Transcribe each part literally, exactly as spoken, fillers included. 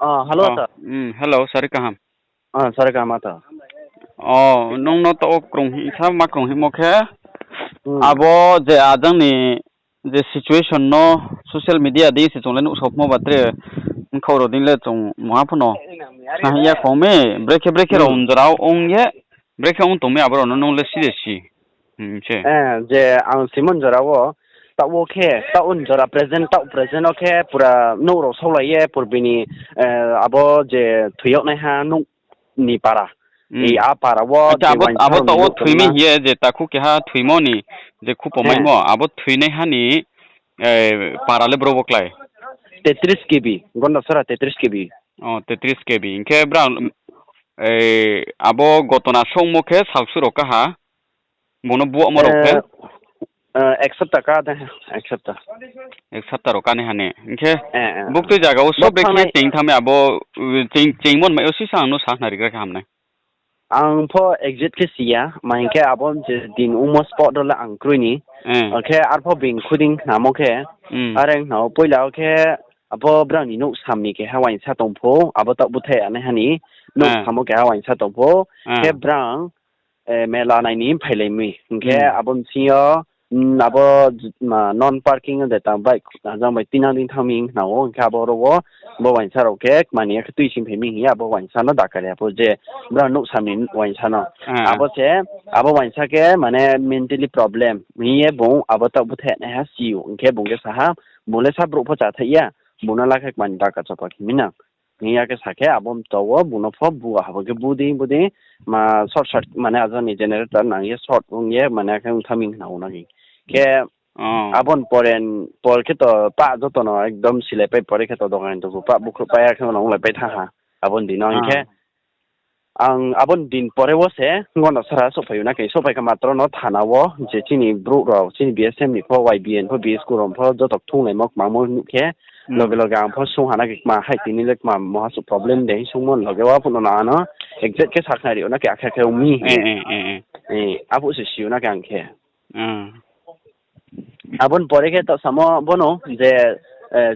Hello, sari kaham. Sari kaham ta. O, nung no taoh wo krung hing sa ma krung hingmo khe, abo je ajang ni je situation no social media dei se chung le nuhsao phmo ba tre, bkhaoh rao dei le chung mungha pho no khna hing ya khong mi, brekhe brekhe rao njora ong ye, brekhe ong tong mi abo rao no nung le si de si. Je ang simon jora wo, taoh wo khe, taoh wo jora present, taoh present wo khe pura nouh rao saulai ye purbi ni, abo je thoi yag naiha nouh ni para. A para wo, abo taoh wo thoi mi hing ye je takhu keha thoimo ni je khupo maimo, abo thoinaiha ni para le bro bo klái? Tetris K B, Gondasora Tetris K B. O, Tetris K B. Hing khe brang, abo gotona songmo khe salsuh rao kaha, bung no buahmo rao khe? Ek sapta ka de, ek sapta. Ek sapta rao kanaiha ne. Hing khe buktui zaga wo sob brekhe thanng thanng mi abo, chingmo ni mai yo sisa ang no sakhnari gra khe ham nai. Ang pho exact khe si ya, ma hing khe abo je din ongmo spot rao le ang kroi ni. Akhe arpho being khuding khnamo khe, are khna wo poila wo khe abo brang ni nouh sam ni keha uaingsa tong pho, abo taoh búthaih ya naiha ni nouh sam wo keha uaingsa tong pho, khe brang mela nai ni phailai mi. Hing khe abo bsing yo, abo non parking de ta bike ajang bai tinang dei thanng mi hing khna ou. Hing khe abo rao wo bo uaingsa rao khe kmani ya khe tuising phai mi hing ye abo uaingsa no dakar ya pho je brang nouh sam ni uaingsa no. Abo se, abo uaingsa khe mane mentally problem hing ye bung abo taoh búthaih naiha si ou. Hing khe bung khe sa ha, bung le sa brouh pho chathaih ya, bung no la khe kmani daka chapa khe mi nang. Hing ya khe sa khe abo mta wo bung no pho bu ha bo khe bu dei bu dei, ma short circuit mane ajang ni generator nang ye short ong ye mane akhe ong thanng mi hing khna ou na khe. Khe abo ni pore, por khe to pah joto no ekdom silai pai pore khe to dogan ni to bu pah bukhruh pai ya khe no onglai pai thanng ha. Abo ni din no hing khe ang abo ni din pore wo se Gondasora souhphai ou na khe, souhphai khe matro no thana wo je chini brouh rao, chini B S M ni pho, Y B N pho, B S K rao pho joto kthunglaimo kmangmo nuh khe, loge loge ang pho sung ha na khe kma hai tini le kma moha suh problem de hing sungmo ni loge wo phuh no nang ano exact khe sakhnari ou na khe akhe khe ong mi hing ye. Aphuh se si ou na khe ang khe. Abo ni pore khe taoh samo bo no je,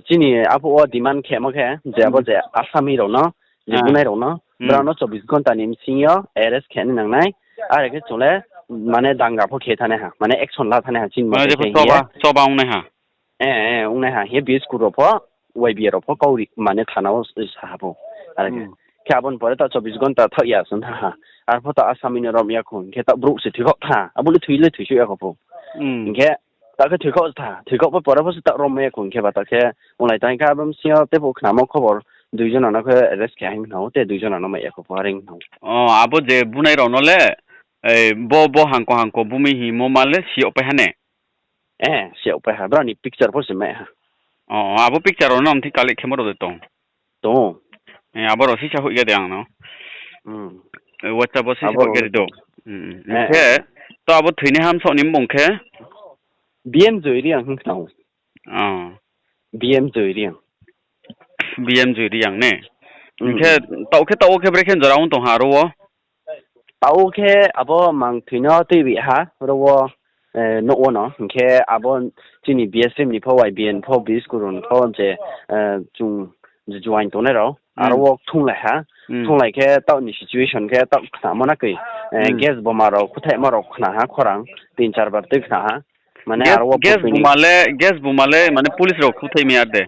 chini aphuh wo demand khemo khe je abo je asami rao no, je bunai rao no, brao no চব্বিশ ঘণ্টা ni bsing yo arrest khe nai nang nai. Are khe chung le mane danga pho khe thanai ha, mane action la thanai ha chini mane je pho khe hing ye. Choba ong nai ha. Ong nai ha hing ye B S K rao pho, Y B A rao pho kau ri mane thana wo sa ha pho. Are khe, khe abo ni pore taoh চব্বিশ ঘণ্টা thaoh ya sung thanng ha. Arpho taoh asami no rom ya khou hing khe taoh brouh se thoikhaoh tha, abo le thoi le thoisuh ya khou pho. Hing khe taoh khe thoikhaoh tha, thoikhaoh pho pore pho se taoh rom ya khou hing khe ba taoh khe onglai tang khe abo bsing yo tei pho khnamo khobor dui jona no khe arrest khe hing khna ou, tei dui jona no mai ya khou pho are hing khna ou. O, abo je bunai rao no le, bo, bo hangko hangko bu mi hingmo ma le si yag pai ha ne? Si yag pai ha, brao ni picture pho se mai ha. O, abo picture rao no mthi collect khemo rao de tong? Tong. Abo rao sisa hoih ya de ang no. WhatsApp wo sisa hoih ya de do. Khe, to abo thoinaiha bsaoh ni mmung khe? B M Joy Reang hing khna ou. B M Joy Reang. B M Joy Reang ne? Hing khe, taoh khe taoh wo khe brekhe jora ong tong ha aro wo? Taoh wo khe abo mang thoi no tuibi ha aro wo, nouh wo no. Hing khe abo chini B S M ni pho, Y B A ni pho, B S K rao ni pho je, chung je join tongnai rao aro wo kthunglai ha. Kthunglai khe taoh ni situation khe taoh khnamo na khe, gas boma rao khuthaihma rao khna ha khorang, tin char bar tui khna ha. Mane aro wo gas boma le, gas boma le mane police rao khuthaih mi ar de?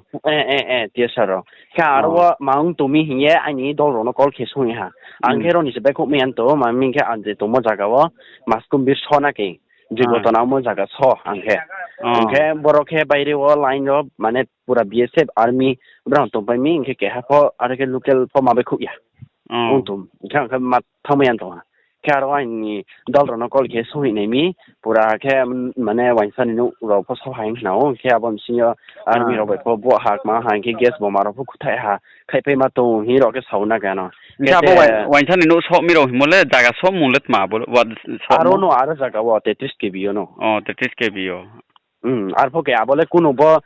Teacher rao. Khe aro wo ma ong tong mi hing ye aini dol rao no call khe sung ha. Ang khe aro ni se baihkhouh mai ya to, ma hing khe ang je tongmo zaga wo maskumbir so na khe, je gotona ongmo zaga so ang khe. Ang khe boro khe baire wo line rao mane pura B S F army brao tongpai mi, hing khe keha pho are khe local pho ma baihkhouh ya. Ong tong, hing khe ang khe ma thanngmai ya tong ha. Khe aro aini dol rao no call khe sung hih nai mi, pura khe, mane uaingsa ni nouh rao pho so ha hing khna ou, hing khe abo bsing yo army rao bai pho bo ha kma ha, hing khe gas boma rao pho khuthaih ha, khaihpai ma tong hing rao khe sa ou na khe ano. Hing khe abo uaingsa ni nouh so mi rao hingmo le zaga so mung le tma abo? Aro no aro zaga wo tetris K B yo no. Tetris K B yo. Arpho khe abo le kuno bo,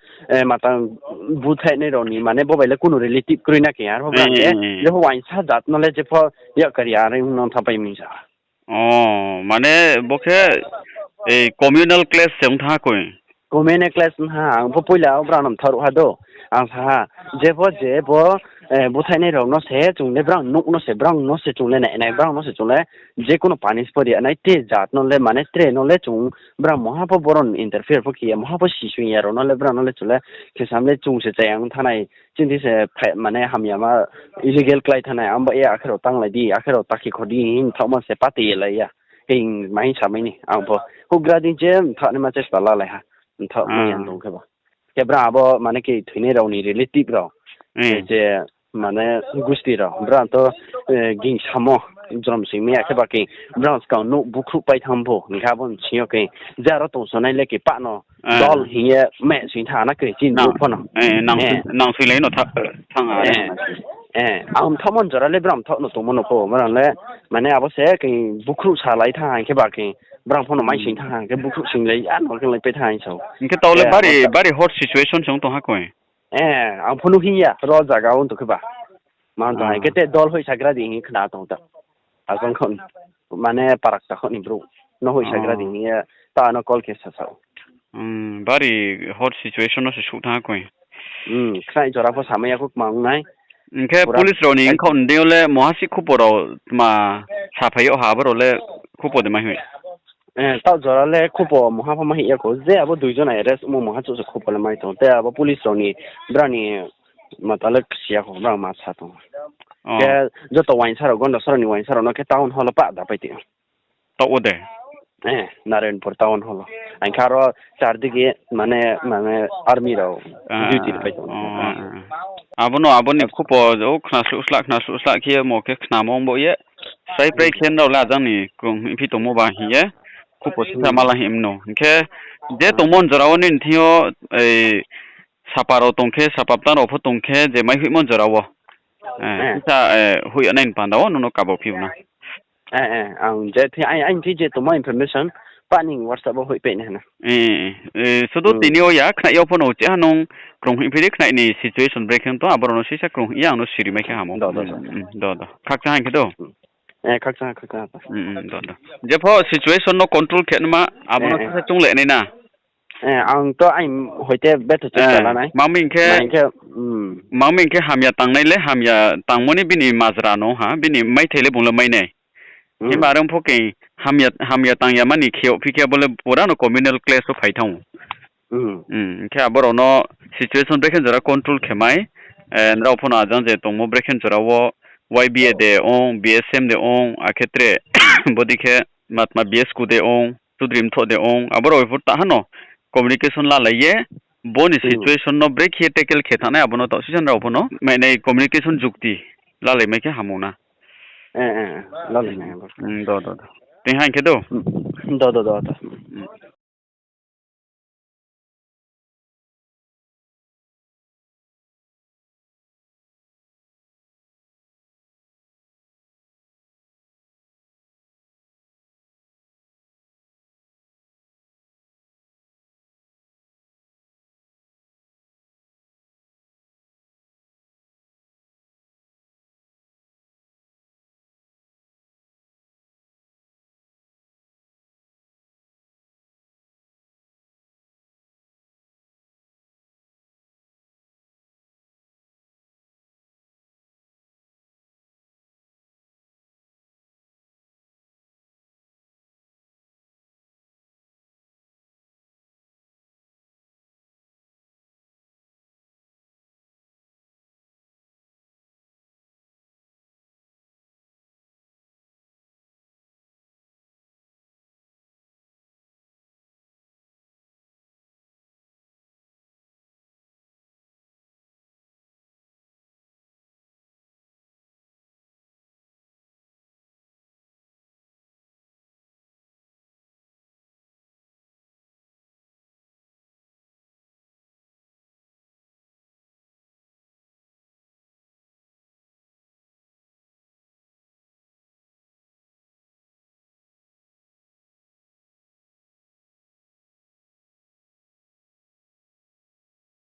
matang búthaihnai rao ni, mane bo bai le kuno relative kroi na khe, arpho brang le, jepho uaingsa jat no le jepho yak kari are ong no thapai mi sa. O, mane bo khe communal clash se ong thanng ha koi? Communal clash ong ha, ang pho poila wo brao no mtharuh ha do. Ang sa ha, jepho je bo búthaih nai rao no se chung le brang nouh no se, brang no se chung le nai nai, brang no se chung le je kuno punish pho ri ya nai, te jat no le mane tre no le chung brang maha pho boro interfere pho khe ya, maha pho sising ya rao no le brang no le chung le khesam le chung se chayang thanng nai, chini se mane hamyama illegal klái thanng nai, abo ye akhe rao tanglai di, akhe rao takhe kho di hing thaohmo se pate ye lai ya. Hing ma hing samai ni ang pho. Houhgra dei je mthaoh naima chesta lalai ha. Mthaoh mai ya tong khe ba. Khe brang abo mane khe thoinai rao ni relative rao. Je mane gusti rao. Brang to gingsamo jrom sing mai ya khe ba khe brang skang nouh bukhruh pai thanng pho. Hing khe abo ni sing yo khe je aro tongsonai le khe pah no dol hing ye meh sing thanng na khe chini nouh pho no. Nang soilai no thanng ha. Ang mthaohmo jora le brang mthaoh no tongmo no pho. Brang le mane abo se khe bukhruh salai thanng ha hing khe ba khe brang pho no mai sing thanng ha hing khe bukhruh singlai ya no khe lai pai thanng ha hing sa ou. Hing khe taoh le bari hot situation se ong tong ha koi. Ang pho no hing ya ro zaga wo tong khe ba. Ma tong ha hing khe te dol hoihsagra di hing ye khna tong ta. Ajang kho mane parakta kho ni brouh no hoihsagra di hing ye ta no call khe sasa ou. Bari hot situation no se suh thanng ha koi. Khnai jora pho samai ya kho kma ong nai. Hing khe police rao ni khaoh ni deing yo le maha si khupo rao tma saphai yag ha, abo rao le khupo de mai hoih? Taoh jora le khupo maha pho mai hoih ya kho, je abo dui jon arrest ongmo maha chouh se khupo le mai tong. Te abo police rao ni brang ni mata le kchi ya kho, brang ma sa tong. Khe joto uaingsa rao, Gondasora ni uaingsa rao no khe town hall wo pah da pai ti. Taoh wo de? Narayanpur town hall wo. Ang khe aro chardike mane, mane army rao duty ri pai tong. Abo no, abo ni khupo o khna sluh slah, khna sluh slah khe mo khe khnamo ong bo ye. Srai prai khe nrao le ajang ni krung hingphi tongmo ba hing ye. Khupo sisa mala hing mno. Hing khe je tongmo jora wo nini thing yo, sapa rao tong khe, sapa btang rao pho tong khe, je mai hoihmo jora wo. Sisa hoih ya nai ni panda wo nung no kabo phi na. Ang je thing, aini thing je tongmo information, pah ni WhatsApp wo hoihpai nai hna. Sudu tini yo ya, khnai yo pho no uchih ha nung krung hingphi di khnai ni situation brekhe tong, abo rao no sisa krung hing ye ang no siri mai khe hamo. Khakchang ha hing khe do. Jepho situation no control khe nma, abo no sisa chung le nai na. Ang to aini hoite betho chesta la nai. Mangmi hing khe, mangmi hing khe hamya tangnai le hamya tangmo ni bini majra no ha, bini maithai le bung le mai nai. Himba are ong pho khe hamya, hamya tang ya mani khe yagphi khe abo le pura no communal clash wo phai thanng ou. Hing khe abo rao no situation brekhe jora control khe mai, nrao pho no ajang je tongmo brekhe jora wo Y B A de ong, B S M de ong, akhe tre bodei khe matma B S ku de ong, chudri mthoh de ong, abo rao pho ta ha no communication lalai ye, bo ni situation no brekhe tackle khe thanng nai abo no taoh sisa nrao pho no mai nai communication jukti lalai mai khe hamo na. Tei ha hing khe do.